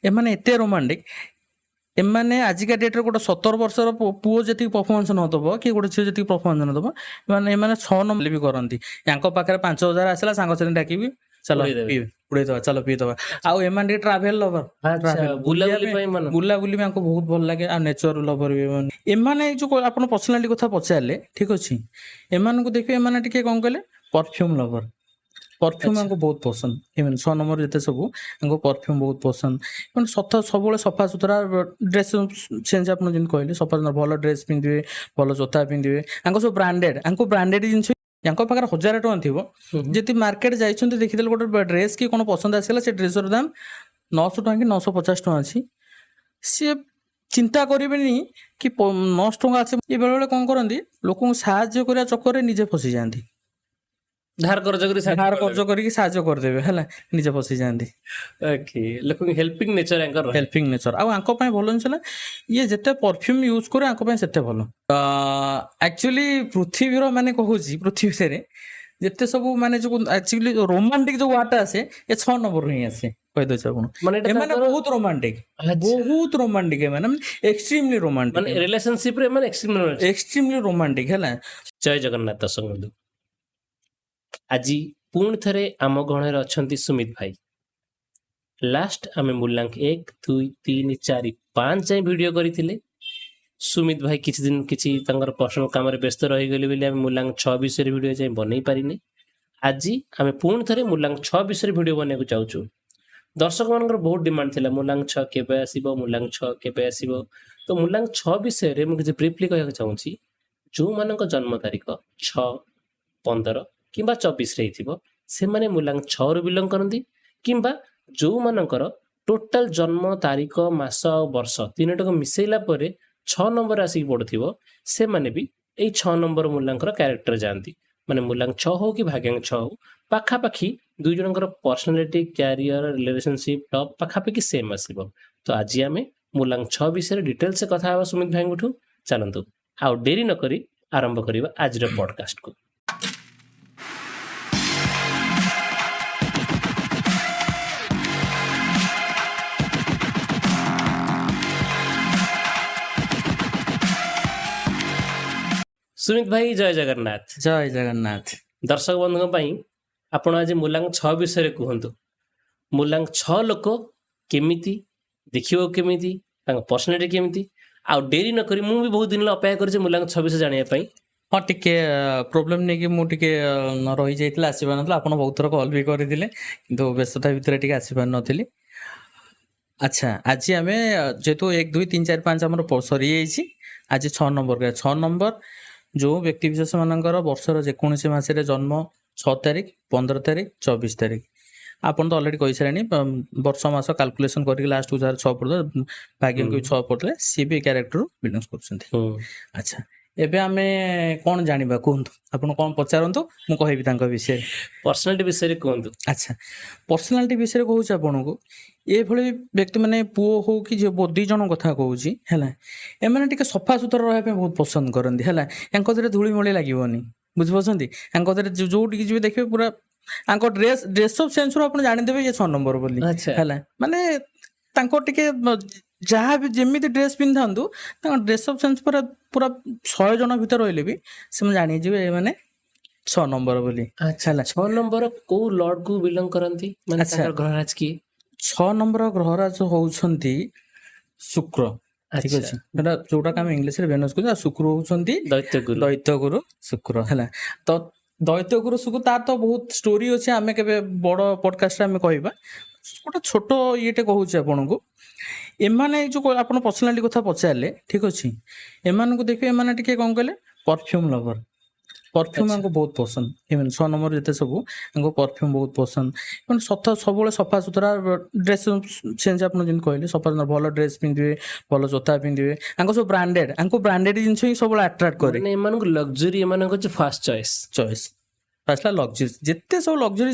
ଏମାନେ ଏତେ ରୋମାଣ୍ଟିକ। ଏମାନେ ଆଜିକା ଡେଟ୍ରେ ଗୋଟେ 17 ବର୍ଷର ପୁଅ ଯେତିକି ପରଫର୍ମାନ୍ସ ନ ଦେବ କି ଗୋଟେ ଝିଅ ଯେତିକି ପରଫର୍ମାନ୍ସ ନ ଦେବ, ଏମାନେ 6 ନମ୍ବର ବି କରନ୍ତି। ୟାଙ୍କ ପାଖରେ 5,000 ଆସିଲା, ସାଙ୍ଗସାଥି ଡାକିବି, ଚାଲ ଉଡେଇଦେବେ। ଉଡେଇଦବା, ଚାଲ ପିଇଦବା। ଆଉ ଏମାନେ ଟିକେ ଟ୍ରାଭେଲ ଲଭର। ବୁଲାବୁଲି ପାଇଁ ମନ। ବୁଲାବୁଲି ବି ଆଙ୍କୁ ବହୁତ ଭଲ ଲାଗେ। ଆଉ ନେଚର ଲଭର ବି ଏମାନେ। ଏମାନେ ଏଇ ଯୋଉ ଆପଣ ପର୍ସନାଲିଟି କଥା ପଚାରିଲେ, ଠିକ ଅଛି, ଏମାନଙ୍କୁ ଦେଖିବେ ଏମାନେ ଟିକେ କଣ କହିଲେ ପରଫ୍ୟୁମ ଲଭର। ପରଫ୍ୟୁମ ଆଙ୍କୁ ବହୁତ ପସନ୍ଦ। ଏମାନେ 6 ନମ୍ବର ଯେତେ ସବୁ, ଆଙ୍କୁ ପରଫ୍ୟୁମ ବହୁତ ପସନ୍ଦ। ଏମାନେ ସବୁବେଳେ ସଫାସୁତୁରା ଡ୍ରେସ୍ ସେନ୍ସ, ଆପଣ ଯେମିତି କହିଲେ, ସଫାସୁତୁରା ଭଲ ଡ୍ରେସ୍ ପିନ୍ଧିବେ, ଭଲ ଜୋତା ପିନ୍ଧିବେ। ଆଙ୍କ ସବୁ ବ୍ରାଣ୍ଡେଡ, ଆଙ୍କୁ ବ୍ରାଣ୍ଡେଡ ଜିନିଷ। ୟାଙ୍କ ପାଖରେ 1,000 ଟଙ୍କା ଥିବ, ଯଦି ମାର୍କେଟ ଯାଇଛନ୍ତି, ଦେଖିଦେଲେ ଗୋଟେ ଡ୍ରେସ୍ କି କ'ଣ ପସନ୍ଦ ଆସିଲା, ସେ ଡ୍ରେସ୍ର ଦାମ 900 ଟଙ୍କା କି 950 ଟଙ୍କା ଅଛି, ସିଏ ଚିନ୍ତା କରିବେନି କି 900 ଟଙ୍କା ଅଛି। ଏ ବେଳେବେଳେ କ'ଣ କରନ୍ତି, ଲୋକଙ୍କୁ ସାହାଯ୍ୟ କରିବା ଚକ୍କରରେ ନିଜେ ଫସିଯାଆନ୍ତି। ଧାର କରଜ କରି ସାହାଯ୍ୟ ଧାର କର୍ଜ କରିକି ସାହାଯ୍ୟ କରିଦେବେ, ହେଲା, ନିଜେ ଫସିଯାଆନ୍ତି। ଓକେ, ଲୋକଙ୍କ ହେଲ୍ପିଂ ନେଚର ୟାଙ୍କର ରହେ। Helping nature. ଆଉ ଆଙ୍କ ପାଇଁ ଭଲ ଜିନିଷ ହେଲା, ଇଏ ଯେତେ ପରଫ୍ୟୁମ୍ ୟୁଜ୍ କରେ ଆଙ୍କ ପାଇଁ ସେତେ ଭଲ। ଆକ୍ଚୁଆଲି ପୃଥିବୀର ମାନେ କହୁଛି, ପୃଥିବୀରେ ଯେତେ ସବୁ ମାନେ ଯୋଉ ଆକ୍ଚୁଆଲି ରୋମାଣ୍ଟିକ ଯୋଉ ୱାର୍ଡଟା ଆସେ, ଏ 6 ନମ୍ବରରୁ ହିଁ ଆସେ, କହିଦଉଛି ଆପଣ। ମାନେ ଏଇଟା ଏମାନେ ତାଙ୍କର ବହୁତ ରୋମାଣ୍ଟିକ, ବହୁତ ରୋମାଣ୍ଟିକ ଏମାନେ, ଏକ୍ସଟ୍ରିମଲି ରୋମାଣ୍ଟିକ। ମାନେ ରିଲେସନସିପ ରେ ମାନେ ଏକ୍ସଟ୍ରିମ ଏକ୍ସଟ୍ରିମଲି ରୋମାଣ୍ଟିକ ହେଲା। ଜୟ ଜଗନ୍ନାଥ ଦର୍ଶକ ବନ୍ଧୁ, ଆଜି ପୁଣି ଥରେ ଆମ ଗହଣରେ ଅଛନ୍ତି ସୁମିତ ଭାଇ। ଲାଷ୍ଟ ଆମେ ମୂଲ୍ୟାଙ୍କ 1, 2, 3, 4, 5 ଯାଏଁ ଭିଡ଼ିଓ କରିଥିଲେ। ସୁମିତ ଭାଇ କିଛି ଦିନ କିଛି ତାଙ୍କର ପର୍ସନାଲ କାମରେ ବ୍ୟସ୍ତ ରହିଗଲେ ବୋଲି ଆମେ ମୂଲ୍ୟାଙ୍କ 6 ବିଷୟରେ ଭିଡ଼ିଓ ଯାଏଁ ବନେଇ ପାରିନେ। ଆଜି ଆମେ ପୁଣି ଥରେ ମୂଲ୍ୟାଙ୍କ 6 ବିଷୟରେ ଭିଡ଼ିଓ ବନେଇବାକୁ ଚାହୁଁଛୁ। ଦର୍ଶକମାନଙ୍କର ବହୁତ ଡିମାଣ୍ଡ ଥିଲା, ମୂଲ୍ୟାଙ୍କ 6 କେବେ ଆସିବ, ମୂଲ୍ୟାଙ୍କ 6 କେବେ ଆସିବ। ତ ମୂଲ୍ୟାଙ୍କ 6 ବିଷୟରେ ମୁଁ କିଛି ବ୍ରିଫଲି କହିବାକୁ ଚାହୁଁଛି। ଯେଉଁମାନଙ୍କ ଜନ୍ମ ତାରିଖ 6, 15 କିମ୍ବା 24ରେ ହେଇଥିବ, ସେମାନେ ମୂଲ୍ୟାଙ୍କ 6ରୁ ବିଲଙ୍ଗ କରନ୍ତି, କିମ୍ବା ଯେଉଁମାନଙ୍କର ଟୋଟାଲ ଜନ୍ମ ତାରିଖ, ମାସ ଆଉ ବର୍ଷ ତିନୋଟିକୁ ମିଶେଇଲା ପରେ 6 ନମ୍ବର ଆସିକି ପଡ଼ୁଥିବ, ସେମାନେ ବି ଏଇ 6 ନମ୍ବର ମୂଲ୍ୟାଙ୍କର କ୍ୟାରେକ୍ଟର ଯାଆନ୍ତି। ମାନେ ମୂଲ୍ୟାଙ୍କ 6 ହଉ କି ଭାଗ୍ୟାଙ୍କ 6 ହଉ, ପାଖାପାଖି ଦୁଇ ଜଣଙ୍କର ପର୍ସନାଲିଟି, କ୍ୟାରିୟର, ରିଲେସନସିପ୍, ଲଭ୍ ପାଖାପାଖି ସେମ୍ ଆସିବ। ତ ଆଜି ଆମେ ମୂଲ୍ୟାଙ୍କ 6 ବିଷୟରେ ଡିଟେଲ୍ସ କଥା ହେବା ସୁମିତ ଭାଇଙ୍କଠୁ। ଚାଲନ୍ତୁ, ଆଉ ଡେରି ନକରି ଆରମ୍ଭ କରିବା ଆଜିର ପଡକାଷ୍ଟକୁ। ସୁମିତ ଭାଇ, ଜୟ ଜଗନ୍ନାଥ। ଜୟ ଜଗନ୍ନାଥ। ଦର୍ଶକ ବନ୍ଧୁଙ୍କ ପାଇଁ ଆପଣ ଆଜି ମୂଲ୍ୟାଙ୍କ 6 ବିଷୟରେ କୁହନ୍ତୁ। ମୂଲ୍ୟାଙ୍କ 6 ଲୋକ କେମିତି ଦେଖିବାକୁ, କେମିତି ତାଙ୍କ ପର୍ସନାଲିଟି କେମିତି? ଆଉ ଡେରି ନକରି, ମୁଁ ବି ବହୁତ ଦିନ ହେଲା ଅପେକ୍ଷା କରିଛି ମୂଲ୍ୟାଙ୍କ 6 ବିଷୟ ଜାଣିବା ପାଇଁ। ହଁ, ଟିକେ ପ୍ରୋବ୍ଲେମ ନେଇକି ମୁଁ ଟିକେ ରହିଯାଇଥିଲି, ଆସିପାରିନଥିଲି। ଆପଣ ବହୁତ ଥର କଲ୍ ବି କରିଥିଲେ, କିନ୍ତୁ ବ୍ୟସ୍ତତା ଭିତରେ ଟିକେ ଆସିପାରିନଥିଲି। ଆଚ୍ଛା, ଆଜି ଆମେ ଯେହେତୁ 1, 2, 3, 4, 5 ଆମର ସରିଯାଇଛି, ଆଜି 6 ନମ୍ବର କରିବା। 6 ନମ୍ବର ଯେଉଁ ବ୍ୟକ୍ତି ବିଶେଷ ମାନଙ୍କର ବର୍ଷର ଯେକୌଣସି ମାସରେ ଜନ୍ମ 6 ତାରିଖ, 15 ତାରିଖ, 24 ତାରିଖ। ଆପଣ ତ ଅଲରେଡ଼ି କହିସାରିଲେଣି, ବର୍ଷ ମାସ କାଲକୁଲେସନ କରିକି ଲାଷ୍ଟକୁ ଯାହାର 6 ପଡୁଥିଲା, ଭାଗ୍ୟଙ୍କୁ ବି 6 ପଡୁଥିଲା, ସିଏ ବି କ୍ୟାରେକ୍ଟରରୁ ବିଲଙ୍ଗସ୍ କରୁଛନ୍ତି। ଆଚ୍ଛା, ଏବେ ଆମେ କ'ଣ ଜାଣିବା କୁହନ୍ତୁ? ଆପଣ କ'ଣ ପଚାରନ୍ତୁ, ମୁଁ କହିବି ତାଙ୍କ ବିଷୟରେ। ପର୍ସନାଲିଟି ବିଷୟରେ କୁହନ୍ତୁ। ଆଚ୍ଛା, ପର୍ସନାଲିଟି ବିଷୟରେ କହୁଛି ଆପଣଙ୍କୁ। ଏଭଳି ବ୍ୟକ୍ତି ମାନେ ପୁଅ ହଉ କି ଝିଅ, ଦି ଜଣ କଥା କହୁଛି ହେଲା, ଏମାନେ ଟିକେ ସଫାସୁତୁରା ରହିବା ପାଇଁ ବହୁତ ପସନ୍ଦ କରନ୍ତି ହେଲା। ୟାଙ୍କ ଦେହରେ ଧୂଳିମୂଳି ଲାଗିବନି, ବୁଝିପାରୁଛନ୍ତି? ୟାଙ୍କ ଦେହରେ ଯୋଉଠିକି ଯିବେ ଦେଖିବେ ପୁରା ୟାଙ୍କ ଡ୍ରେସ୍ ଅପ୍ ସେନ୍ସରୁ ଆପଣ ଜାଣିଦେବେ ଇଏ 6 ନମ୍ବର ବୋଲି। ହେଲା, ମାନେ ତାଙ୍କ ଟିକେ ଯାହା ବି ଯେମିତି ଡ୍ରେସ୍ ପିନ୍ଧନ୍ତୁ, ତାଙ୍କ ଡ୍ରେସ୍ ଅପ୍ ସେନ୍ସ ପୁରା ପୁରା 100 ଜଣ ଭିତରେ ରହିଲେ ବି ସେମାନେ ଜାଣିଯିବେ ଏମାନେ 6 ନମ୍ବର ବୋଲି। ହେଲା। 6 ନମ୍ବର କୋଉ ଲର୍ଡ କୁ ବିଲଙ୍ଗ କରନ୍ତି? ମାନେ ତାଙ୍କର ଗ୍ରହରାଜ କିଏ? 6 ନମ୍ବର ଗ୍ରହରାଜ ହଉଛନ୍ତି ଶୁକ୍ର। ଠିକ ଅଛି, ସେଟା ଯୋଉଟାକୁ ଆମେ ଇଂଲିଶରେ ଭେନସ୍ କହୁଛୁ। ଆଉ ଶୁକ୍ର ହଉଛନ୍ତି ଦୈତ୍ୟଗୁରୁ। ଦୈତ୍ୟଗୁରୁ ଶୁକ୍ର ହେଲା। ତ ଦୈତ୍ୟଗୁରୁ ଶୁକ୍ର, ତାର ତ ବହୁତ ଷ୍ଟୋରି ଅଛି, ଆମେ କେବେ ବଡ ପଡକାଷ୍ଟରେ ଆମେ କହିବା। ଗୋଟେ ଛୋଟ ଇଏଟେ କହୁଛି ଆପଣଙ୍କୁ। ଏମାନେ ଏଇ ଯୋଉ ଆପଣ ପର୍ସନାଲିଟି କଥା ପଚାରିଲେ, ଠିକ ଅଛି, ଏମାନଙ୍କୁ ଦେଖିବେ ଏମାନେ ଟିକେ କଣ କହିଲେ ପରଫ୍ୟୁମ ଲଭର। ପରଫ୍ୟୁମ ଆଙ୍କୁ ବହୁତ ପସନ୍ଦ। ଏମାନେ 6 ନମ୍ବର ଯେତେ ସବୁ, ଆଙ୍କୁ ପରଫ୍ୟୁମ ବହୁତ ପସନ୍ଦ। ଏମାନେ ସବୁବେଳେ ସଫାସୁତୁରା ଡ୍ରେସ୍ ସେନ୍ସ, ଆପଣ ଯେମିତି କହିଲେ, ସଫାସୁତୁରା ଭଲ ଡ୍ରେସ୍ ପିନ୍ଧିବେ, ଭଲ ଜୋତା ପିନ୍ଧିବେ। ଆଙ୍କ ସବୁ ବ୍ରାଣ୍ଡେଡ, ଆଙ୍କୁ ବ୍ରାଣ୍ଡେଡ ଜିନିଷ ହିଁ ସବୁବେଳେ ଆଟ୍ରାକ୍ଟ କରେ। ମାନେ ଏମାନଙ୍କୁ ଲକ୍ଜରୀ ଏମାନଙ୍କ ହଉଛି ଫାର୍ଷ୍ଟ ଚଏସ୍। ଚଏସ୍ ଫାର୍ଷ୍ଟ ହେଲା ଲକ୍ଜରୀ, ଯେତେ ସବୁ ଲକ୍ଜରୀ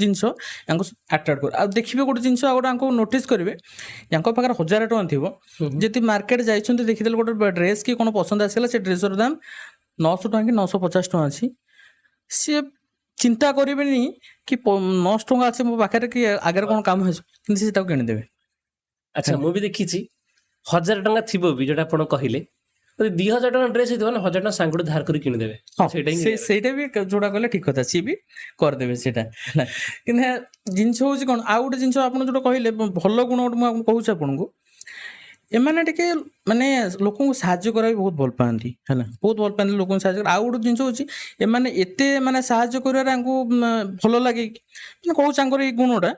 ଜିନିଷ ୟାଙ୍କୁ ଆଟ୍ରାକ୍ଟ କରେ। ଆଉ ଦେଖିବେ ଗୋଟେ ଜିନିଷ, ଆଉ ଗୋଟେ ଆଙ୍କୁ ନୋଟିସ୍ କରିବେ, ୟାଙ୍କ ପାଖରେ 1,000 ଟଙ୍କା ଥିବ, ଯଦି ମାର୍କେଟ ଯାଇଛନ୍ତି, ଦେଖିଦେଲେ ଗୋଟେ ଡ୍ରେସ୍ କି କ'ଣ ପସନ୍ଦ ଆସିଲା, ସେ ଡ୍ରେସ୍ର ଦାମ 900 ଟଙ୍କା କି 950 ଟଙ୍କା ଅଛି, ସିଏ ଚିନ୍ତା କରିବେନି କି 900 ଟଙ୍କା ଅଛି ମୋ ପାଖରେ କି ଆଗରେ କ'ଣ କାମ ହେଇଛି, କିନ୍ତୁ ସେ ତାକୁ କିଣିଦେବେ। ଆଚ୍ଛା, ମୁଁ ବି ଦେଖିଛି, 1000 ଟଙ୍କା ଥିବ ବି, ଯୋଉଟା ଆପଣ କହିଲେ, ଯଦି 2000 ଟଙ୍କା ଡ୍ରେସ୍ ହେଇଥିବ ନା, 1000 ଟଙ୍କା ସାଙ୍ଗଠୁ ଧାର କରି କିଣିଦେବେ। ସେଇଟା ହିଁ। ସେଇଟା ବି ଯୋଉଟା କହିଲେ ଠିକ କଥା, ସିଏ ବି କରିଦେବେ ସେଇଟା, ହେଲା। କିନ୍ତୁ ଜିନିଷ ହଉଛି କଣ, ଆଉ ଗୋଟେ ଜିନିଷ ଆପଣ ଯୋଉଟା କହିଲେ ଭଲ ଗୁଣ ଗୋଟେ ମୁଁ ଆପଣଙ୍କୁ କହୁଛି ଆପଣଙ୍କୁ, ଏମାନେ ଟିକେ ମାନେ ଲୋକଙ୍କୁ ସାହାଯ୍ୟ କରିବା ବି ବହୁତ ଭଲ ପାଆନ୍ତି, ହେଲା, ବହୁତ ଭଲ ପାଆନ୍ତି ଲୋକଙ୍କୁ ସାହାଯ୍ୟ କରିବା। ଆଉ ଗୋଟେ ଜିନିଷ ହଉଛି, ଏମାନେ ଏତେ ମାନେ ସାହାଯ୍ୟ କରିବାରେ ଆଙ୍କୁ ଭଲ ଲାଗେ କି, ମାନେ କହୁଛି ତାଙ୍କର ଏଇ ଗୁଣଟା,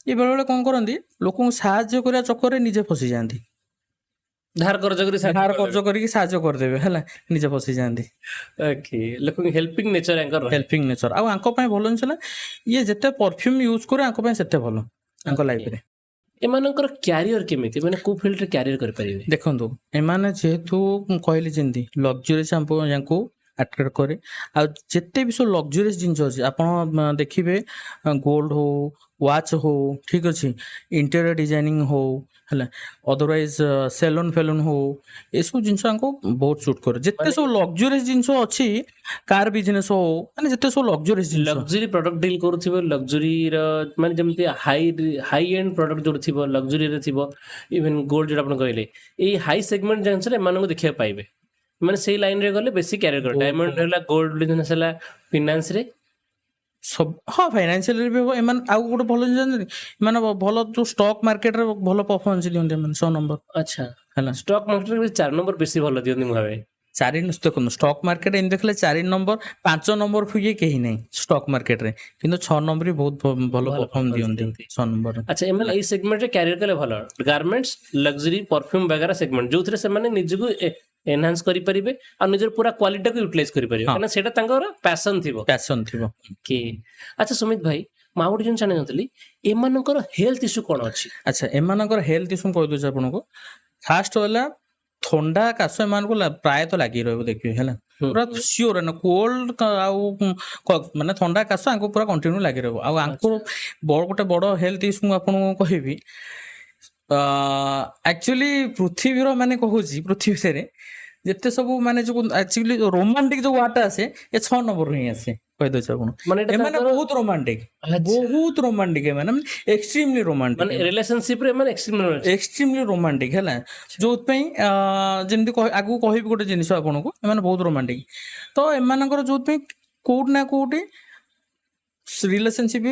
ଇଏ ବେଳେବେଳେ କଣ କରନ୍ତି, ଲୋକଙ୍କୁ ସାହାଯ୍ୟ କରିବା ଚକ୍କରରେ ନିଜେ ଫସିଯାଆନ୍ତି। ଧାର କରଜ କରି ସାହାଯ୍ୟ ଧାର କର୍ଜ କରିକି ସାହାଯ୍ୟ କରିଦେବେ, ହେଲା, ନିଜେ ଫସିଯାଆନ୍ତି। ଓକେ, ଲୋକଙ୍କୁ ହେଲ୍ପିଂ ନେଚର ୟାଙ୍କର ରହେ। Helping nature. ଆଉ ଆଙ୍କ ପାଇଁ ଭଲ ଜିନିଷ ହେଲା, ଇଏ ଯେତେ ପରଫ୍ୟୁମ୍ ୟୁଜ୍ କରେ, ଆଙ୍କ ପାଇଁ ସେତେ ଭଲ ଆଙ୍କ ଲାଇଫରେ। ଏମାନଙ୍କର କ୍ୟାରିୟର କେମିତି, ମାନେ କୋଉ ଫିଲ୍ଡରେ କ୍ୟାରିୟର କରିପାରିବେ? ଦେଖନ୍ତୁ, ଏମାନେ ଯେହେତୁ ମୁଁ କହିଲି ଯେମିତି ଲକ୍ଜରିୟସ୍ ୟାଙ୍କୁ ଆଟ୍ରାକ୍ଟ କରେ, ଆଉ ଯେତେ ବି ସବୁ ଲକ୍ଜରିୟସ୍ ଜିନିଷ ଅଛି, ଆପଣ ଦେଖିବେ, ଗୋଲ୍ଡ ହଉ, ୱାଚ୍ ହଉ, ଠିକ୍ ଅଛି, ଇଣ୍ଟେରିୟର ଡିଜାଇନିଂ ହଉ, ହେଲା, ଅଦରୱାଇଜ ସେଲୁନ୍ ଫେଲୁନ୍ ହଉ, ଏସବୁ ଜିନିଷ ଆଙ୍କୁ ବହୁତ ସୁଟ୍ କରେ। ଯେତେ ସବୁ ଲକ୍ଜରିୟସ୍ ଜିନିଷ ଅଛି, କାର ବିଜନେସ୍ ହଉ, ମାନେ ଯେତେ ସବୁ ଲକ୍ଜରିୟସ୍ ଜିନିଷ। ଲକ୍ଜରୀ ପ୍ରଡକ୍ଟ ଡିଲ୍ କରୁଥିବେ, ଲକ୍ଜରୀର ମାନେ ଯେମିତି ହାଇ ହାଇ ଏଣ୍ଡ ପ୍ରଡକ୍ଟ ଯୋଉଠି ଥିବ, ଲକ୍ଜରୀରେ ଥିବ, ଇଭେନ୍ ଗୋଲ୍ଡ ଯୋଉଟା ଆପଣ କହିଲେ, ଏଇ ହାଇ ସେଗମେଣ୍ଟ ଜିନିଷରେ ଏମାନଙ୍କୁ ଦେଖିବାକୁ ପାଇବେ। ମାନେ ସେଇ ଲାଇନରେ ଗଲେ ବେଶୀ କ୍ୟାରିୟର କରେ। ଡାଇମଣ୍ଡ ହେଲା, ଗୋଲ୍ଡ ବିଜନେସ୍ ହେଲା, ଫିନାନ୍ସରେ। ସବୁ, ହଁ, ଫାଇନାନ୍ସିଆଲି ବି ହବ ଏମାନେ। ଆଉ ଗୋଟେ ଭଲ ଜିନିଷ ଜାଣିଛନ୍ତି, ଏମାନେ ଭଲ ଯୋଉ ଷ୍ଟକ୍ ମାର୍କେଟରେ ଭଲ ପରଫର୍ମାନ୍ସ ଦିଅନ୍ତି ଏମାନେ, 6 ନମ୍ବର। ହେଲା। ଷ୍ଟକ୍ ମାର୍କେଟରେ 4 ନମ୍ବର ବେଶୀ ଭଲ ଦିଅନ୍ତି ମୁଁ ଭାବେ। ଚାରି, ଦେଖନ୍ତୁ, ଷ୍ଟକ୍ ମାର୍କେଟ ଏମିତି ଦେଖିଲେ 4 ନମ୍ବର, 5 ନମ୍ବର ଫିଗେ କେହି ନାହିଁ ଷ୍ଟକ୍ ମାର୍କେଟରେ, କିନ୍ତୁ 6 ନମ୍ବର ବି ବହୁତ ଭଲ ଭଲ ପରଫର୍ମ performance ଦିଅନ୍ତି। ଦିଅନ୍ତି। 6 ନମ୍ବର। ଆଚ୍ଛା, ଏମାନେ ଏଇ ସେଗମେଣ୍ଟରେ କ୍ୟାରିୟର କଲେ ଭଲ, ଗାର୍ମେଣ୍ଟସ, ଲକ୍ଜରୀ, ପରଫ୍ୟୁମ ବଗେରା ସେଗମେଣ୍ଟ, ଯୋଉଥିରେ ସେମାନେ ନିଜକୁ ଏନହାନ୍ସ କରିପାରିବେ ଆଉ ନିଜର ପୁରା କ୍ୱାଲିଟିଟାକୁ ୟୁଟିଲାଇଜ କରିପାରିବେ। କାହିଁକିନା ସେଇଟା ତାଙ୍କର ପ୍ୟାସନ ଥିବ। ପ୍ୟାସନ ଥିବ। କି ଆଚ୍ଛା ସୁମିତ ଭାଇ, ମୁଁ ଆଉ ଗୋଟେ ଜିନିଷ ଜାଣିନଥିଲି, ଏମାନଙ୍କର ହେଲ୍ଥ ଇସ୍ୟୁ କଣ ଅଛି? ଆଚ୍ଛା, ଏମାନଙ୍କର ହେଲ୍ଥ ଇସ୍ୟୁ ମୁଁ କହିଦଉଛି ଆପଣଙ୍କୁ। ଫାଷ୍ଟ ହେଲା ଥଣ୍ଡା କାଶ ଏମାନଙ୍କୁ ପ୍ରାୟତଃ ଲାଗି ରହିବ ଦେଖିବେ, ହେଲା। ପୁରା ସିଓର ନା, କୋଲ୍ଡ ଆଉ ମାନେ ଥଣ୍ଡା କାଶ ଆଙ୍କୁ ପୁରା କଣ୍ଟିନ୍ୟୁ ଲାଗି ରହିବ। ଆଉ ଆଙ୍କୁ ବଡ଼ ଗୋଟେ ବଡ଼ ହେଲ୍ଥ ଇସ୍ୟୁ ମୁଁ ଆପଣଙ୍କୁ କହିବି, ଆକ୍ଚୁଆଲି ପୃଥିବୀର ମାନେ କହୁଛି, ପୃଥିବୀରେ ଯେତେ ସବୁ ମାନେ ଯୋଉ ଆକ୍ଚୁଆଲି ରୋମାଣ୍ଟିକ ଯୋଉ ୱାର୍ଡଟା ଆସେ, ଏ 6 ନମ୍ବରରୁ ହିଁ ଆସେ, କହିଦଉଛି ଆପଣ। ମାନେ ଏଇଟା ଏମାନେ ତାଙ୍କର ବହୁତ ରୋମାଣ୍ଟିକ। ବହୁତ ରୋମାଣ୍ଟିକ ଏମାନେ, ଏକ୍ସଟ୍ରିମଲି ରୋମାଣ୍ଟିକ। ମାନେ ରିଲେସନସିପ ରେ ଏମାନେ ଏକ୍ସଟ୍ରିମ। ଏକ୍ସଟ୍ରିମଲି ରୋମାଣ୍ଟିକ, ହେଲା। ଯୋଉଥିପାଇଁ ଯେମିତି ଆଗକୁ କହିବି ଗୋଟେ ଜିନିଷ ଆପଣଙ୍କୁ, ଏମାନେ ବହୁତ ରୋମାଣ୍ଟିକ ତ ଏମାନଙ୍କର, ଯୋଉଥିପାଇଁ କୋଉଠି ନା କୋଉଠି ରିଲେସନସିପ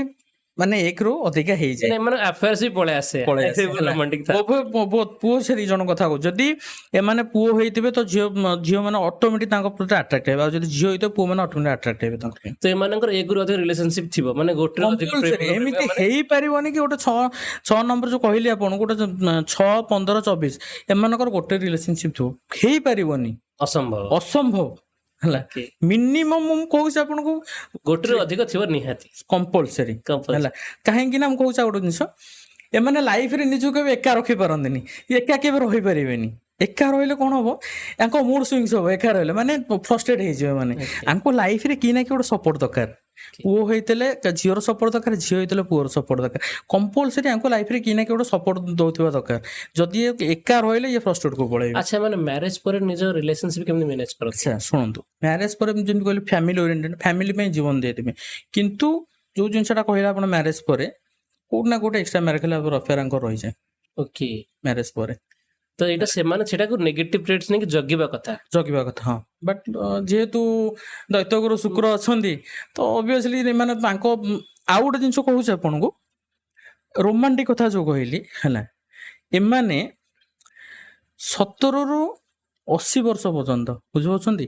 ମାନେ ଏକରୁ ଅଧିକା ହେଇଯାଏ। ମାନେ ଏମାନେ ଆଫେୟାର୍ସ ବି ପଳେଇ ଆସେ। ପଳେଇ ଆସେ, ହେଲା। ରୋମାଣ୍ଟିକ ଥାଏ। ବହୁତ ପୁଅ ସେ 2 ଜଣ କଥା କହୁଛି। ଯଦି ଏମାନେ ପୁଅ ହେଇଥିବେ ତ ଝିଅ ମାନେ ଅଟୋମେଟିକ ତାଙ୍କ ପ୍ରତି ଆଟ୍ରାକ୍ଟ ହେବେ, ଆଉ ଯଦି ଝିଅ ହେଇଥିବେ, ପୁଅ ମାନେ ଅଟୋମେଟିକ ଆଟ୍ରାକ୍ଟ ହେବେ ତାଙ୍କ ପାଇଁ। ତ ଏମାନଙ୍କର ଏକରୁ ଅଧିକ ରିଲେସନସିପ ଥିବ, ମାନେ ଗୋଟେ ଅଧିକ କମ୍ପଲସରି। ଏମିତି ହେଇପାରିବନି କି ଗୋଟେ 6 6 ନମ୍ବର ଯୋଉ କହିଲି ଆପଣଙ୍କୁ, ଗୋଟେ 6, 15, 24, ଏମାନଙ୍କର ଗୋଟେ ରିଲେସନସିପ ଥିବ, ହେଇପାରିବନି। ଅସମ୍ଭବ। ଅସମ୍ଭବ, ହେଲା। ମିନିମମ୍ ମୁଁ କହୁଛି ଆପଣଙ୍କୁ, ଗୋଟେରୁ ଅଧିକ ଥିବ ନିହାତି। କମ୍ପଲସରି। Compulsory। ହେଲା, କାହିଁକି ନା ମୁଁ କହୁଛି ଆଉ ଗୋଟେ ଜିନିଷ, ଏମାନେ ଲାଇଫରେ ନିଜକୁ କେବେ ଏକା ରଖିପାରନ୍ତିନି, ଏକା କେବେ ରହିପାରିବେନି। ଏକା ରହିଲେ କଣ ହବ, ୟାଙ୍କ ମୁଡ୍ ସୁଇଙ୍ଗସ୍ ହବ। ଏକା ରହିଲେ ମାନେ ଫ୍ରଷ୍ଟ୍ରେଟ୍ ହେଇଯିବେ। ମାନେ ଆଙ୍କ ଲାଇଫରେ କି ନା କି ଗୋଟେ ସପୋର୍ଟ ଦରକାର। ପୁଅ ହେଇଥିଲେ ଝିଅର ସପୋର୍ଟ ଦରକାର, ଝିଅ ହେଇଥିଲେ ପୁଅର ସପୋର୍ଟ ଦରକାର। କମ୍ପଲସରି ଆଙ୍କ ଲାଇଫରେ କି ନା କି ଗୋଟେ ସପୋର୍ଟ ଦଉଥିବା ଦରକାର। ଯଦି ଇଏ ଏକା ରହିଲେ, ଇଏ ଫ୍ରଷ୍ଟ୍ରେଟ୍କୁ ପଳେଇବେ। ଆଚ୍ଛା, ମାନେ ମ୍ୟାରେଜ ପରେ ନିଜ ରିଲେସନସିପ କେମିତି ମ୍ୟାନେଜ କରନ୍ତି? ଆଚ୍ଛା ଶୁଣନ୍ତୁ, ମ୍ୟାରେଜ ପରେ ମୁଁ ଯେମିତି କହିଲି, ଫ୍ୟାମିଲି ଓରିଏଣ୍ଟେଡ୍, ଫ୍ୟାମିଲି ପାଇଁ ଜୀବନ ଦେଇଦେବେ। କିନ୍ତୁ ଯୋଉ ଜିନିଷଟା କହିଲା ଆପଣ, ମ୍ୟାରେଜ ପରେ କୋଉଠି ନା କୋଉଠି ଏକ୍ସଟ୍ରା ମ୍ୟାରେଜ ଆଫେୟାର ଆଙ୍କର ରହିଯାଏ। ମ୍ୟାରେଜ ପରେ। ତ ଏଇଟା ସେମାନେ ସେଟାକୁ ନେଗେଟିଭ ଟ୍ରେଟ୍ସ ନେଇକି ଜଗିବା କଥା। ଜଗିବା କଥା, ହଁ। ବଟ୍ ଯେହେତୁ ଦୈତ୍ୟଗୁରୁ ଶୁକ୍ର ଅଛନ୍ତି, ତ ଅବଭିୟସଲି ଏମାନେ ତାଙ୍କ ଆଉ ଗୋଟେ ଜିନିଷ କହୁଛି ଆପଣଙ୍କୁ, ରୋମାଣ୍ଟିକ କଥା ଯୋଉ କହିଲି, ହେଲା, ଏମାନେ 17ରୁ 80 ବର୍ଷ ପର୍ଯ୍ୟନ୍ତ, ବୁଝିପାରୁଛନ୍ତି,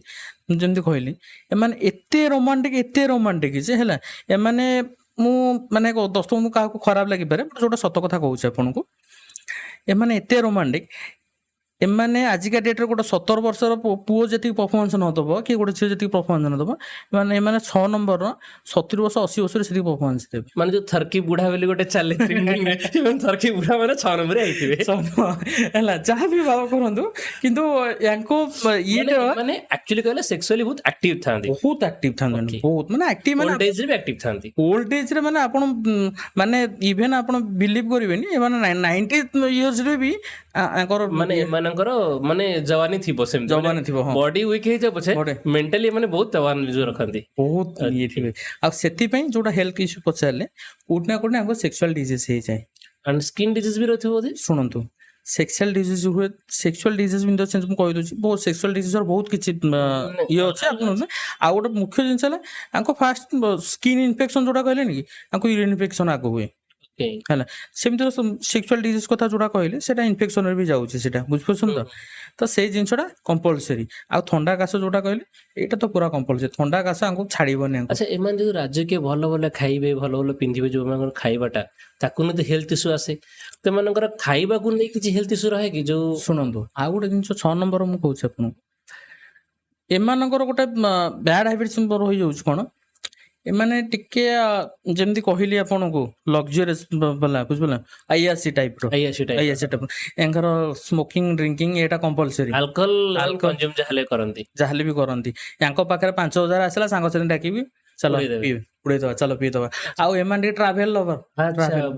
ମୁଁ ଯେମିତି କହିଲି, ଏମାନେ ଏତେ ରୋମାଣ୍ଟିକ, ଏତେ ରୋମାଣ୍ଟିକ ଯେ, ହେଲା, ଏମାନେ ମୁଁ ମାନେ ଦୋସ୍ତ, ମୁଁ କାହାକୁ ଖରାପ ଲାଗିପାରେ, ବଟ୍ ଯୋଉଟା ସତ କଥା କହୁଛି ଆପଣଙ୍କୁ, ଏମାନେ ଏତେ ରୋମାଣ୍ଟିକ, ଏମାନେ ଆଜିକା ଡେଟ୍ରେ ଗୋଟେ 17 ବର୍ଷର ପୁଅ ଯେତିକି ପରଫର୍ମାନ୍ସ ନ ଦେବ କି ଗୋଟେ ଝିଅ ଯେତିକି ପରଫର୍ମାନ୍ସ ନ ଦେବ, ମାନେ ଏମାନେ 6 ନମ୍ବରର 70 ବର୍ଷ, 80 ବର୍ଷରେ ସେତିକି ପରଫର୍ମାନ୍ସ ଦେବେ। ମାନେ ଯୋଉ ଥର୍କି ବୁଢା ବୋଲି ଗୋଟେ ଚାଲେ trending ରେ, ସେମାନେ ଥର୍କି ବୁଢା ମାନେ 6 ନମ୍ବରରେ ହେଇଥିବେ। ହେଲା, ଯାହା ବି ଭାବ କରନ୍ତୁ, କିନ୍ତୁ ୟାଙ୍କ ଇଏଟା ମାନେ ଆକ୍ଚୁଆଲି କହିଲେ ସେକ୍ସୁଆଲି ବହୁତ ଆକ୍ଟିଭ ଥାନ୍ତି। ବହୁତ ଆକ୍ଟିଭ ଥାନ୍ତି। ବହୁତ ମାନେ ଆକ୍ଟିଭ ମାନେ ଓଲ୍ଡ ଏଜ୍ ରେ ବି ଆକ୍ଟିଭ ଥାନ୍ତି। ଓଲ୍ଡ ଏଜ୍ରେ ମାନେ ଆପଣ ମାନେ ଇଭେନ୍ ଆପଣ ବିଲିଭ୍ କରିବେନି, ଏମାନେ 90 ଇୟର୍ସରେ ବି ୟାଙ୍କର ମାନେ ଏମାନଙ୍କର ମାନେ ଜୱାନୀ ଥିବ ସେମିତି। ଜୱାନୀ ଥିବ, ହଁ। ବଡି ୱିକ୍ ହେଇଯାଉ ପଛେ, Body। Mentally ଏମାନେ ବହୁତ ଜୱାନ ନିଜକୁ ରଖନ୍ତି। ବହୁତ ଇଏ ଥିବେ। ଆଉ ସେଥିପାଇଁ ଯୋଉଟା ହେଲ୍ଥ ଇସ୍ୟୁ ପଚାରିଲେ, କୋଉଠି ନା କୋଉଠି ୟାଙ୍କ ସେକ୍ସୁଆଲ ଡିଜିଜ୍ ହେଇଯାଏ। ଆଣ୍ଡ ସ୍କିନ୍ ଡିଜିଜ୍ ବି ରହିଥିବ ବୋଧେ। ଶୁଣନ୍ତୁ। ସେକ୍ସୁଆଲ ଡିଜିଜ୍ ହୁଏ। Sexual disease in the sense ମୁଁ କହିଦେଉଛି, ବହୁତ ସେକ୍ସୁଆଲ ଡିଜିଜ୍ର ବହୁତ କିଛି ଇଏ ଅଛି ଆପଣ। ଆଉ ଗୋଟେ ମୁଖ୍ୟ ଜିନିଷ ହେଲା ଆଙ୍କ ଫାଷ୍ଟ ସ୍କିନ୍ ଇନଫେକ୍ସନ୍ ଯୋଉଟା କହିଲେନି କି, ଆଙ୍କୁ ୟୁରିନ୍ ଇନଫେକ୍ସନ୍ ଆଗ ହୁଏ। ହେଲା, ସେମିତି ସେକ୍ସୁଆଲ ଡିଜିଜ୍ କଥା ଯୋଉଟା କହିଲେ, ସେଇଟା ଇନଫେକ୍ସନରେ ବି ଯାଉଛି ସେଇଟା, ବୁଝିପାରୁଛନ୍ତି ତ? ତ ସେଇ ଜିନିଷଟା କମ୍ପଲସରି। ଆଉ ଥଣ୍ଡା କାଶ ଯୋଉଟା କହିଲେ, ଏଇଟା ତ ପୁରା କମ୍ପଲସରି। ଥଣ୍ଡା କାଶ ଆଙ୍କୁ ଛାଡ଼ିବନି ଆଙ୍କୁ। ଆଚ୍ଛା, ଏମାନେ ଯୋଉ ରାଜକୀୟ ଭଲ ଭଲ ଖାଇବେ, ଭଲ ଭଲ ପିନ୍ଧିବେ, ଯୋଉମାନଙ୍କର ଖାଇବାଟା ତାକୁ ନେଇ ହେଲ୍ଥ ଇସ୍ୟୁ ଆସେ, ସେମାନଙ୍କର ଖାଇବାକୁ ନେଇ କିଛି ହେଲ୍ଥ ଇସ୍ୟୁ ରହେ କି ଯୋଉ? ଶୁଣନ୍ତୁ, ଆଉ ଗୋଟେ ଜିନିଷ 6 ନମ୍ବର ମୁଁ କହୁଛି ଆପଣଙ୍କୁ। ଏମାନଙ୍କର ଗୋଟେ ବ୍ୟାଡ୍ ହ୍ୟାବିଟ୍ସ ରହିଯାଉଛି। କ'ଣ? ଏମାନେ ଟିକେ ଯେମିତି କହିଲି ଆପଣଙ୍କୁ ଲକ୍ଜରିୟସ୍ ବାଲା, ବୁଝିପାରିଲେ, ଆୟାସି ଟାଇପ୍ର। ଆୟାସି ଟାଇପ। ଆୟାସି ଟାଇପ୍। ଏଙ୍କର ସ୍ମୋକିଂ, ଡ୍ରିଙ୍କିଂ ଏଇଟା କମ୍ପଲସରି। Alcohol Alcohol। Consume ଯାହାହେଲେ କରନ୍ତି। ଯାହାହେଲେ ବି କରନ୍ତି। ୟାଙ୍କ ପାଖରେ 5000 ଆସିଲା, ସାଙ୍ଗସାଥି ଡାକିବି, ଚାଲ ଉଡେଇଦେବେ। ପିଇ ଉଡେଇଦବା, ଚାଲ ପିଇଦବା। ଆଉ ଏମାନେ ଟିକେ ଟ୍ରାଭେଲ ଲଭର।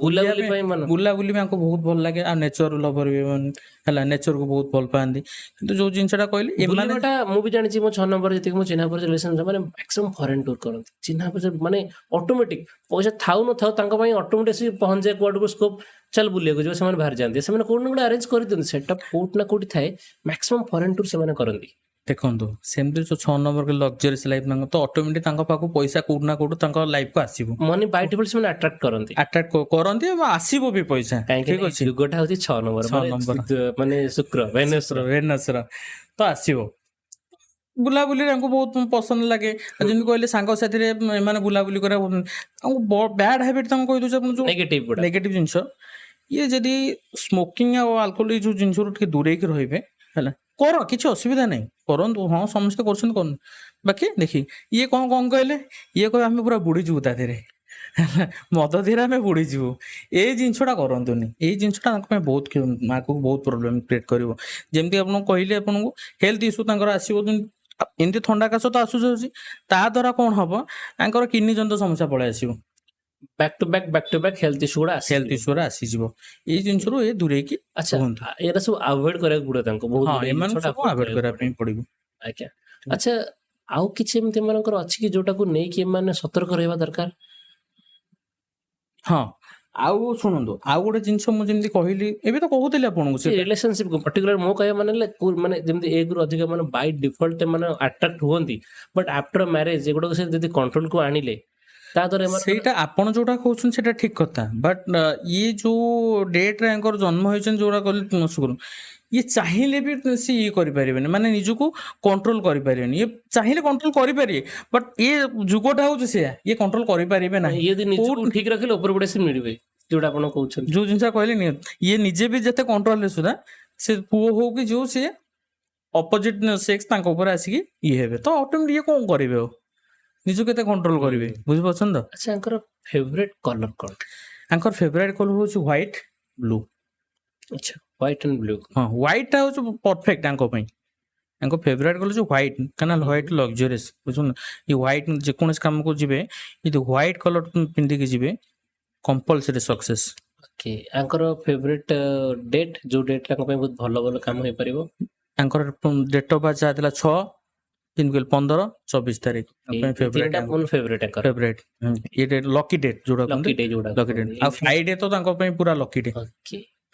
ବୁଲାବୁଲି ପାଇଁ ମାନେ। ବୁଲାବୁଲି ବି ଆଙ୍କୁ ବହୁତ ଭଲ ଲାଗେ। ଆଉ ନେଚର ଲଭର ବି ଏମାନେ, ହେଲା, ନେଚରକୁ ବହୁତ ଭଲ ପାଆନ୍ତି। କିନ୍ତୁ ଯୋଉ ଜିନିଷଟା କହିଲି, ଏମାନେ ବୁଲିବାଟା ମୁଁ ବି ଜାଣିଛି। ମୋ 6 ନମ୍ବର ଯେତିକି ମୋ ଚିହ୍ନା ପରିଚୟ ରିଲେସନ, ମାନେ ମ୍ୟାକ୍ସିମମ୍ ଫରେନ୍ ଟୁର୍ କରନ୍ତି। ଚିହ୍ନା ପରିଚୟ ମାନେ ଅଟୋମେଟିକ ପଇସା ଥାଉ ନଥାଉ ତାଙ୍କ ପାଇଁ ଅଟୋମେଟିକ ଆସି ପହଞ୍ଚିଯାଏ କୁଆଡକୁ ସ୍କୋପ, ଚାଲ ବୁଲିବାକୁ ଯିବ, ସେମାନେ ବାହାରି ଯାଆନ୍ତି। ସେମାନେ କୋଉଠି ନା କୋଉଠି ଆରେଞ୍ଜ କରିଦିଅନ୍ତି, ସେଟା କୋଉଠି ନା କୋଉଠି ଥାଏ। ମ୍ୟାକ୍ସିମମ୍ ଫରେନ୍ ଟୁର୍ ସେମାନେ କରନ୍ତି। ଦେଖନ୍ତୁ, ସେମିତି ଯୋଉ 6 ନମ୍ବର ଲକ୍ଜରିୟସ୍ ଲାଇଫ୍ ତାଙ୍କ, ତ ଅଟୋମେଟିକ ତାଙ୍କ ପାଖକୁ ପଇସା କୋଉଠି ନା କୋଉଠୁ ତାଙ୍କ ଲାଇଫକୁ ଆସିବ। ମନି ବାଇ ଡିଫଲ୍ଟ ସେମାନେ ଆଟ୍ରାକ୍ଟ କରନ୍ତି। ଆଟ୍ରାକ୍ଟ କରନ୍ତି ଏବଂ ଆସିବ ବି ପଇସା। କାହିଁକି ଠିକ ନା ଅଛି। ଯୁଗଟା ହଉଛି 6 ନମ୍ବର। 6 ମାନେ ନମ୍ବର। ମାନେ ଶୁକ୍ର, ଭେନସ। ଭେନସର ତ ଆସିବ। ବୁଲାବୁଲିରେ ତାଙ୍କୁ ବହୁତ ପସନ୍ଦ ଲାଗେ। ଆଉ ଯେମିତି କହିଲେ, ସାଙ୍ଗସାଥିରେ ଏମାନେ ବୁଲାବୁଲି କରିବାକୁ। ଆଉ ବ୍ୟାଡ୍ ହ୍ୟାବିଟ୍ ତାଙ୍କୁ କହିଦଉଛି ଆପଣ ଯୋଉ ନେଗେଟିଭ ଗୁଡା। ନେଗେଟିଭ ଜିନିଷ, ଇଏ ଯଦି ସ୍ମୋକିଂ ଆଉ ଆଲକୋହଲ ଏଇ ଯୋଉ ଜିନିଷରୁ ଟିକେ ଦୂରେଇକି ରହିବେ, ହେଲା, କର, କିଛି ଅସୁବିଧା ନାହିଁ, କରନ୍ତୁ। ହଁ, ସମସ୍ତେ କରୁଛନ୍ତି, କରନ୍ତୁ। ବାକି ଦେଖି ଇଏ କ'ଣ କ'ଣ କହିଲେ, ଇଏ କହିବେ ଆମେ ପୁରା ବୁଡ଼ିଯିବୁ ତା ଦେହରେ, ହେଲା, ମଦ ଦେହରେ ଆମେ ବୁଡ଼ିଯିବୁ। ଏଇ ଜିନିଷଟା କରନ୍ତୁନି। ଏଇ ଜିନିଷଟା ତାଙ୍କ ପାଇଁ ବହୁତ ଆଗକୁ ବହୁତ ପ୍ରୋବ୍ଲେମ କ୍ରିଏଟ୍ କରିବ। ଯେମିତି ଆପଣଙ୍କୁ କହିଲି, ଆପଣଙ୍କୁ ହେଲ୍ଥ ଇସ୍ୟୁ ତାଙ୍କର ଆସିବ। ଯେମିତି ଏମିତି ଥଣ୍ଡା କାଶ ତ ଆସୁଛି ଆସୁଛି, ତା ଦ୍ୱାରା କ'ଣ ହବ, ତାଙ୍କର କିଡନୀ ଜନିତ ସମସ୍ୟା ପଳେଇ ଆସିବ। Back to back, back to back health issue ଗୁଡା। ହେଲ୍ଥ ଇସ୍ୟୁରେ ଆସିଯିବ। ଏଇ ଜିନିଷରୁ ଏ ଦୂରେଇକି ରୁହନ୍ତୁ। ଏରା ସବୁ ଆଭଏଡ କରିବାକୁ ପଡିବ ତାଙ୍କୁ ବହୁତ ଗୁଡେ ଏମାନଙ୍କୁ ଜିନିଷଟା ସବୁ ଆଭଏଡ କରିବା ପାଇଁ ପଡିବ। ଆଜ୍ଞା, ଆଚ୍ଛା, ଆଉ କିଛି ଏମିତି ଏମାନଙ୍କର ଅଛି କି ଯୋଉଟାକୁ ନେଇକି ଏମାନେ ସତର୍କ ରହିବା ଦରକାର? ହଁ, ଆଉ ଶୁଣନ୍ତୁ, ଆଉ ଗୋଟେ ଜିନିଷ ମୁଁ ଯେମିତି କହିଲି, ଏବେ ତ କହୁଥିଲି ଆପଣଙ୍କୁ ସେ ରିଲେସନସିପ ପର୍ଟିକୁଲାର ମୋ କହିବା ମାନେ ହେଲେ ମାନେ ଯେମିତି ଏକରୁ ଅଧିକ ମାନେ ବାଇ ଡିଫଲ୍ଟ ଏମାନେ ଆଟ୍ରାକ୍ଟ ହୁଅନ୍ତି, ବଟ୍ ଆଫ୍ଟର ମ୍ୟାରେଜ ଏଗୁଡାକ ସେ ଯଦି କଣ୍ଟ୍ରୋଲକୁ ଆଣିଲେ, ତା ଦ୍ୱାରା ଏମାନେ ସେଇଟା ଆପଣ ଯୋଉଟା କହୁଛନ୍ତି ସେଇଟା ଠିକ କଥା। ବଟ୍ ଇଏ ଯୋଉ ଡେଟ୍ରେ ୟାଙ୍କର ଜନ୍ମ ହେଇଛନ୍ତି, ଯୋଉଟା କହିଲେ ଶୁଣ, ଇଏ ଚାହିଁଲେ ବି ସେ ଇଏ କରିପାରିବେନି, ମାନେ ନିଜକୁ କଣ୍ଟ୍ରୋଲ କରିପାରିବେନି। ଇଏ ଚାହିଁଲେ କଣ୍ଟ୍ରୋଲ କରିପାରିବେ, ବଟ୍ ଇଏ ଯୁଗଟା ହଉଛି ସେଇଆ, ଇଏ କଣ୍ଟ୍ରୋଲ କରିପାରିବେ ନାହିଁ। ଇଏ ଯଦି ନିଜକୁ ଠିକ ରଖିଲେ ଉପରେ ଗୋଟେ ସେ ମିଳିବେ, ଯୋଉଟା ଆପଣ କହୁଛନ୍ତି। ଯୋଉ ଜିନିଷ କହିଲେନି, ଇଏ ନିଜେ ବି ଯେତେ କଣ୍ଟ୍ରୋଲରେ ସୁଧା ସେ ପୁଅ ହଉ କି ଯୋଉ ସିଏ ଅପୋଜିଟ ସେକ୍ସ ତାଙ୍କ ଉପରେ ଆସିକି ଇଏ ହେବେ, ତ ଅଟୋମେଟିକ ଇଏ କଣ କରିବେ? ଆଉ ନିଜକୁ କେତେ କଣ୍ଟ୍ରୋଲ କରିବେ, ବୁଝିପାରୁଛନ୍ତି ତ? ଆଚ୍ଛା, ୟାଙ୍କର ଫେଭରେଟ କଲର କଣ? ତାଙ୍କର ଫେଭରାଇଟ କଲର ହଉଛି ହ୍ୱାଇଟ୍, ବ୍ଲୁ। ଆଚ୍ଛା, ହ୍ୱାଇଟ୍ ଆଣ୍ଡ ବ୍ଲୁ। ହଁ, ହ୍ୱାଇଟ୍ଟା ହଉଛି ପରଫେକ୍ଟ ତାଙ୍କ ପାଇଁ। ତାଙ୍କ ଫେଭରାଇଟ୍ କଲର ହେଉଛି ହ୍ୱାଇଟ୍, କାହିଁକିନା ହ୍ୱାଇଟ୍ ଲକ୍ଜରିୟସ୍, ବୁଝୁଛନ୍ତି? ଏ ହ୍ୱାଇଟ୍ ଯେକୌଣସି କାମକୁ ଯିବେ, ଯଦି ହ୍ୱାଇଟ୍ କଲର ପିନ୍ଧିକି ଯିବେ, କମ୍ପଲସରି ସକ୍ସେସ୍। ଓକେ, ୟାଙ୍କର ଫେଭରେଟ ଡେଟ୍, ଯୋଉ ଡେଟ୍ ତାଙ୍କ ପାଇଁ ବହୁତ ଭଲ ଭଲ କାମ ହେଇପାରିବ? ତାଙ୍କର ଡେଟ୍ ଅଫ୍ ବାର୍ଥ ଯାହା ଥିଲା 6, ଯେମିତି କହିଲେ 15, 24 ତାରିଖ ତାଙ୍କ ପାଇଁ ଏଇ ଫେଭରାଇଟ୍। ତିନିଟା ପୁଣି ଫେଭରେଟ ୟାଙ୍କର। ଫେଭରାଇଟ୍ ଇଏ ଲକି ଡେଟ୍ ଯୋଉଟା ଲକି କୁହନ୍ତି। ଡେ ଯୋଉଟା। Lucky date. ଆଉ ଫ୍ରାଇଡେ ତ ତାଙ୍କ ପାଇଁ ପୁରା ଲକି ଡେ।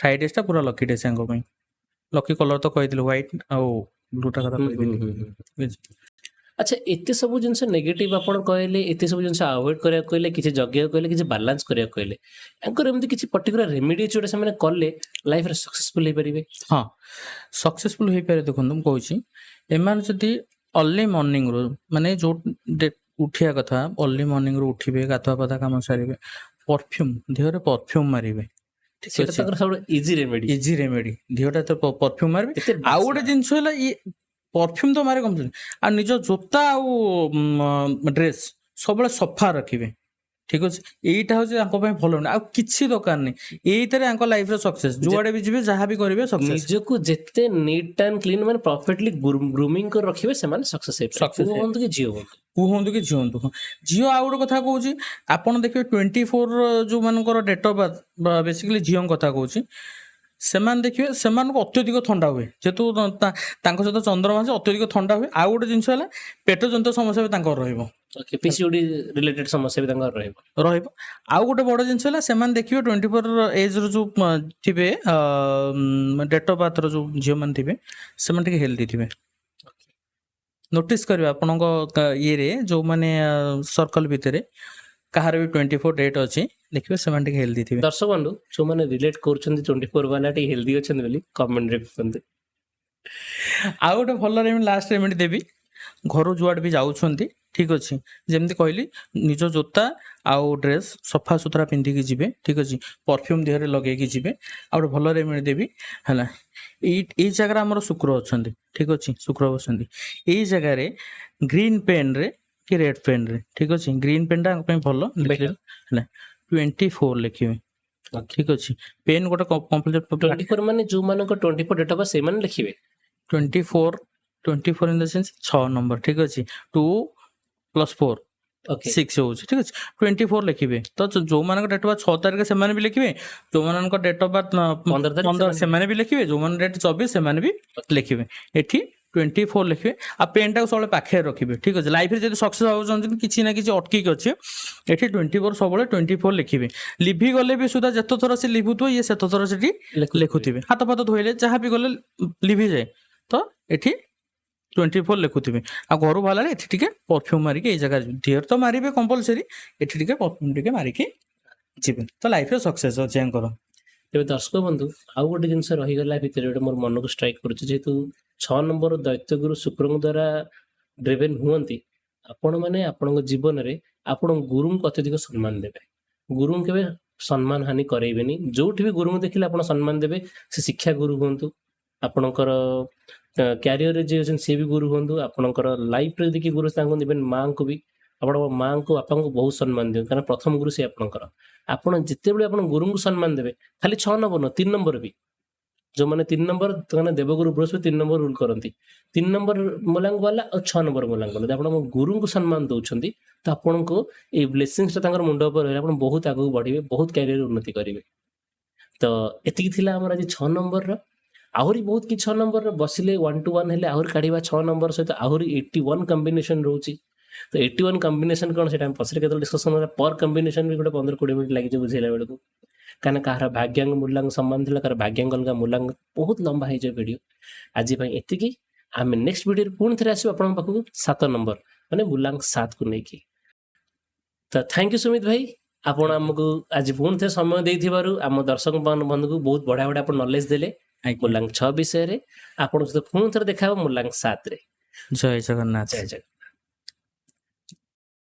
ଫ୍ରାଇଡେଟା ପୁରା ଲକି ଡେ ତାଙ୍କ ପାଇଁ। ଲକି କଲର ତ କହିଥିଲି, ହ୍ୱାଇଟ୍ ଆଉ ବ୍ଲୁଟା କଥା କହିଥିଲି। ବୁଝିଲେ? ଆଚ୍ଛା, ଏତେ ସବୁ ଜିନିଷ ନେଗେଟିଭ ଆପଣ କହିଲେ, ଏତେ ସବୁ ଜିନିଷ ଆଭଏଡ କରିବାକୁ କହିଲେ, କିଛି ଜଗିବାକୁ କହିଲେ, କିଛି ବାଲାନ୍ସ କରିବାକୁ କହିଲେ, ୟାଙ୍କର ଏମିତି କିଛି ପର୍ଟିକୁଲାର ରେମିଡି ଅଛି ଯୋଉଟା ସେମାନେ କଲେ ଲାଇଫରେ ସକ୍ସେସଫୁଲ ହେଇପାରିବେ? ହଁ, ସକ୍ସେସଫୁଲ ହେଇପାରେ। ଦେଖନ୍ତୁ, ମୁଁ କହୁଛି, ଏମାନେ ଯଦି ଅର୍ଲି ମର୍ଣ୍ଣିଂରୁ, ମାନେ ଯୋଉ ଉଠିବା କଥା, ଅର୍ଲି ମର୍ଣ୍ଣିଂରୁ ଉଠିବେ, ଗାଧୁଆ ପାଧୁଆ କାମ ସାରିବେ, ପରଫ୍ୟୁମ୍, ଦେହରେ ପରଫ୍ୟୁମ୍ ମାରିବେ, ଠିକ ସେଇଟା ଅଛି? ତାଙ୍କର ସବୁଠୁ ଇଜି ରେମିଡି। ଇଜି ରେମେଡି, ଦେହଟା ତ ପରଫ୍ୟୁମ୍ ମାରିବେ। ଏତେ ଆଉ ଗୋଟେ ଜିନିଷ ହେଲା, ଇଏ ପରଫ୍ୟୁମ୍ ତ ମାରେ କମ୍ପ୍ଲିଟ୍, ଆଉ ନିଜ ଜୋତା ଆଉ ଡ୍ରେସ୍ ସବୁବେଳେ ସଫା ରଖିବେ, ଠିକ ଅଛି? ଏଇଟା ହଉଛି ତାଙ୍କ ପାଇଁ ଭଲ ନୁହେଁ, ଆଉ କିଛି ଦରକାର ନାହିଁ। ଏଇଥିରେ ତାଙ୍କ ଲାଇଫରେ ସକ୍ସେସ୍। ଯୁଆଡେ ବି ଯିବେ, ଯାହା ବି କରିବେ, ସକ୍ସେସ୍। ନିଜକୁ ଯେତେ ନିଟ୍ ଆଣ୍ଡ କ୍ଲିନ୍, ମାନେ ପରଫେକ୍ଟଲି ଗ୍ରୁମିଂ କରି ରଖିବେ, ସେମାନେ ସକ୍ସେସ୍ ହେଇପାରିବେ। Success। ପୁଅ ହୁଅନ୍ତୁ କି ଝିଅ ହୁଅନ୍ତୁ। ପୁଅ ହୁଅନ୍ତୁ କି ଝିଅ ହୁଅନ୍ତୁ। ହଁ। ଝିଅ, ଆଉ ଗୋଟେ କଥା କହୁଛି, ଆପଣ ଦେଖିବେ 24 ଯୋଉମାନଙ୍କର ଡେଟ୍ ଅଫ୍ ବାର୍ଥ, ବେସିକାଲି ଝିଅଙ୍କ କଥା କହୁଛି, ସେମାନେ ଦେଖିବେ ସେମାନଙ୍କୁ ଅତ୍ୟଧିକ ଥଣ୍ଡା ହୁଏ। ଯେହେତୁ ତାଙ୍କ ସହିତ ଚନ୍ଦ୍ରମା ଅଛି, ଅତ୍ୟଧିକ ଥଣ୍ଡା ହୁଏ। ଆଉ ଗୋଟେ ଜିନିଷ ହେଲା ପେଟ ଜନିତ ସମସ୍ୟା ବି ତାଙ୍କର ରହିବ। ଓକେ, ପିସିଓଡି ରିଲେଟେଡ୍ ସମସ୍ୟା ବି ତାଙ୍କର ରହିବ। ରହିବ। ଆଉ ଗୋଟେ ବଡ଼ ଜିନିଷ ହେଲା, ସେମାନେ ଦେଖିବେ 24 ଏଜ୍ର ଯୋଉ ଥିବେ, ଡେଟ୍ ଅଫ୍ ବାର୍ଥର ଯୋଉ ଝିଅମାନେ ଥିବେ, ସେମାନେ ଟିକେ ହେଲ୍ଦି ଥିବେ। ନୋଟିସ୍ କରିବେ ଆପଣଙ୍କ ଇଏରେ ଯୋଉମାନେ ସର୍କଲ ଭିତରେ କାହାର ବି 24 ଡେଟ୍ ଅଛି, ଦେଖିବେ ସେମାନେ ଟିକେ ହେଲ୍ଦି ଥିବେ। ଦର୍ଶକ ବନ୍ଧୁ, ଯୋଉମାନେ ରିଲେଟ୍ କରୁଛନ୍ତି 24 ବାଲା ଟିକେ ହେଲ୍ଦି ଅଛନ୍ତି ବୋଲି, କମେଣ୍ଟରେ କୁହନ୍ତୁ। ଆଉ ଗୋଟେ ଭଲ ରେମେଡି, ଲାଷ୍ଟ ରେମେଡି ଦେବି। ଘରୁ ଯୁଆଡ଼େ ବି ଯାଉଛନ୍ତି, ଠିକ୍ ଅଛି, ଯେମିତି କହିଲି, ନିଜ ଜୋତା ଆଉ ଡ୍ରେସ୍ ସଫା ସୁତୁରା ପିନ୍ଧିକି ଯିବେ, ଠିକ୍ ଅଛି, ପରଫ୍ୟୁମ୍ ଦେହରେ ଲଗେଇକି ଯିବେ। ଆଉ ଗୋଟେ ଭଲ ରେମେଡି ଦେବି। ହେଲା, ଏଇ ଏଇ ଜାଗାରେ ଆମର ଶୁକ୍ର ଅଛନ୍ତି, ଠିକ୍ ଅଛି, ଶୁକ୍ର ବସନ୍ତି। ଏଇ ଜାଗାରେ ଗ୍ରୀନ୍ ପେନ୍ରେ କି ରେଡ୍ ପେନ୍ରେ, ଠିକ୍ ଅଛି, ଗ୍ରୀନ୍ ପେନ୍ଟା ଆଙ୍କ ପାଇଁ ଭଲ ଲେଖିଲେ ହେଲା, 24 ଲେଖିବେ, ଠିକ୍ ଅଛି। ପେନ୍ ଗୋଟେ କମ୍ପ୍ଲିଟ୍। 24 ମାନେ ଯୋଉମାନଙ୍କ 24 ଡେଟ୍ ଅଫ୍ ସେଇମାନେ ଲେଖିବେ। 24, 24 in the sense 6 number, ଠିକ୍ ଅଛି। 2 ପ୍ଲସ୍ 4 6 ହେଉଛି, ଠିକ୍ ଅଛି। 24 ଲେଖିବେ ତ ଯୋଉମାନଙ୍କ ଡେଟ୍ ଅଫ୍ ବାର୍ଥ 6 ତାରିଖ, ସେମାନେ ବି ଲେଖିବେ। ଯୋଉମାନଙ୍କ ଡେଟ୍ ଅଫ୍ ବାର୍ଥ 15 ତାରିଖ, 15, ସେମାନେ ସେମାନେ ବି ଲେଖିବେ। ଯୋଉମାନଙ୍କ ଡେଟ୍ 24, ସେମାନେ ବି ଲେଖିବେ। ଏଠି 24 ଲେଖିବେ ଆଉ ପେନ୍ଟାକୁ ସବୁବେଳେ ପାଖରେ ରଖିବେ, ଠିକ୍ ଅଛି। ଲାଇଫରେ ଯଦି ସକ୍ସେସ୍ ହେବାକୁ ଚାହୁଁଛନ୍ତି, କିଛି ନା କିଛି ଅଟକିକି ଅଛି, ଏଠି 24, ସବୁବେଳେ 24 ଲେଖିବେ। ଲିଭି ଗଲେ ବି ସୁଦ୍ଧା ଯେତେ ଥର ସେ ଲିଭୁଥିବ, ଇଏ ସେତେ ଥର ସେଠି ଲେଖୁଥିବେ। ହାତ ଫାତ ଧୋଇଲେ, ଯାହା ବି ଗଲେ ଲିଭିଯାଏ। ତ ଏଠି 24 ଲେଖୁଥିବେ। ଆଉ ଘରୁ ବାହାରିଲା ବେଳେ ଏଠି ଟିକେ ପରଫ୍ୟୁମ୍ ମାରିକି, ଏଇ ଜାଗାରେ ଦେହରେ ତ ମାରିବେ କମ୍ପଲସରି, ଏଠି ଟିକେ ପରଫ୍ୟୁମ୍ ଟିକେ ମାରିକି ଯିବେ ତ ଲାଇଫରେ ସକ୍ସେସ୍ ଅଛି ୟାଙ୍କର। ତେବେ ଦର୍ଶକ ବନ୍ଧୁ, ଆଉ ଗୋଟେ ଜିନିଷ ରହିଗଲା ଭିତରେ, ଗୋଟେ ମୋର ମନକୁ ଷ୍ଟ୍ରାଇକ୍ କରୁଛି। ଯେହେତୁ 6 ନମ୍ବର ଦୈତ୍ୟଗୁରୁ ଶୁକ୍ରଙ୍କ ଦ୍ୱାରା ଡ୍ରିଭେନ୍ ହୁଅନ୍ତି, ଆପଣମାନେ ଆପଣଙ୍କ ଜୀବନରେ ଆପଣ ଗୁରୁଙ୍କୁ ଅତ୍ୟଧିକ ସମ୍ମାନ ଦେବେ। ଗୁରୁଙ୍କୁ କେବେ ସମ୍ମାନ ହାନି କରେଇବେନି। ଯୋଉଠି ବି ଗୁରୁଙ୍କୁ ଦେଖିଲେ ଆପଣ ସମ୍ମାନ ଦେବେ। ସେ ଶିକ୍ଷା ଗୁରୁ ହୁଅନ୍ତୁ, ଆପଣଙ୍କର କ୍ୟାରିୟରରେ ଯିଏ ଅଛନ୍ତି ସିଏ ବି ଗୁରୁ ହୁଅନ୍ତୁ, ଆପଣଙ୍କର ଲାଇଫରେ ଯଦି କିଏ ଗୁରୁ ତାଙ୍କୁ, ଇଭେନ୍ ମାଆଙ୍କୁ ବି, ଆପଣ ମାଆଙ୍କୁ ବାପାଙ୍କୁ ବହୁତ ସମ୍ମାନ ଦିଅନ୍ତୁ, କାରଣ ପ୍ରଥମ ଗୁରୁ ସେ ଆପଣଙ୍କର। ଆପଣ ଯେତେବେଳେ ଆପଣ ଗୁରୁଙ୍କୁ ସମ୍ମାନ ଦେବେ, ଖାଲି 6 ନମ୍ବର ନୁହଁ, 3 ନମ୍ବର ବି, ଯୋଉମାନେ 3 ନମ୍ବର, ମାନେ ଦେବଗୁରୁ ବୃହସ୍ପତି 3 ନମ୍ବର ରୁଲ କରନ୍ତି, 3 ନମ୍ବର ମୂଲାଙ୍କ ବାଲା ଆଉ 6 ନମ୍ବର ମୂଲାଙ୍କ ବାଲା, ଯଦି ଆପଣ ଗୁରୁଙ୍କୁ ସମ୍ମାନ ଦଉଛନ୍ତି ତ ଆପଣଙ୍କୁ ଏଇ ବ୍ଲେସିଂସଟା ତାଙ୍କର ମୁଣ୍ଡ ଉପରେ ରହିଲେ ଆପଣ ବହୁତ ଆଗକୁ ବଢିବେ, ବହୁତ କ୍ୟାରିୟର ଉନ୍ନତି କରିବେ। ତ ଏତିକି ଥିଲା ଆମର ଆଜି 6 ନମ୍ବରର। ଆହୁରି ବହୁତ କିଛି 6 ନମ୍ବରର ବସିଲେ 1 ଟୁ 1 ହେଲେ ଆହୁରି କାଢିବା। 6 ନମ୍ବର ସହିତ ଆହୁରି 81 କମ୍ବିନେସନ ରହୁଛି। ତ 81 କମ୍ବିନେସନ କ'ଣ, ସେଇଟା ଆମେ ପଛରେ କେତେବେଳେ ଡିସ୍କସନ କରିବା। ପର କମ୍ବିନେସନ ବି ଗୋଟେ 15-20 ମିନିଟ୍ ଲାଗିଯିବ ବୁଝେଇଲା ବେଳକୁ, କାହିଁକିନା କାହାର ଭାଗ୍ୟାଙ୍ଗ ମୂଲାଙ୍ଗ ସମାନ ଥିଲା, କାହାର ଭାଗ୍ୟାଙ୍ଗ ଅଲଗା, ମୂଲାଙ୍ଗ, ବହୁତ ଲମ୍ବା ହେଇଯିବ ଭିଡ଼ିଓ। ଆଜି ପାଇଁ ଏତିକି। ଆମେ ନେକ୍ସଟ ଭିଡ଼ିଓରେ ପୁଣି ଥରେ ଆସିବୁ ଆପଣଙ୍କ ପାଖକୁ 7 ନମ୍ବର ମାନେ ମୂଲାଙ୍କ 7କୁ ନେଇକି। ତ thank you Sumit ଭାଇ, ଆପଣ ଆମକୁ ଆଜି ପୁଣି ଥରେ ସମୟ ଦେଇଥିବାରୁ। ଆମ ଦର୍ଶକ ବନ୍ଧୁକୁ ବହୁତ ବଢ଼ିଆ ବଢ଼ିଆ ଆପଣ ନଲେଜ ଦେଲେ ମୂଲାଙ୍କ 6 ବିଷୟରେ। ଆପଣଙ୍କ ସହିତ ପୁଣି ଥରେ ଦେଖା ହେବ ମୂଲାଙ୍କ 7ରେ। ଜୟ ଜଗନ୍ନାଥ। ଜୟ ଜଗନ୍ନାଥ।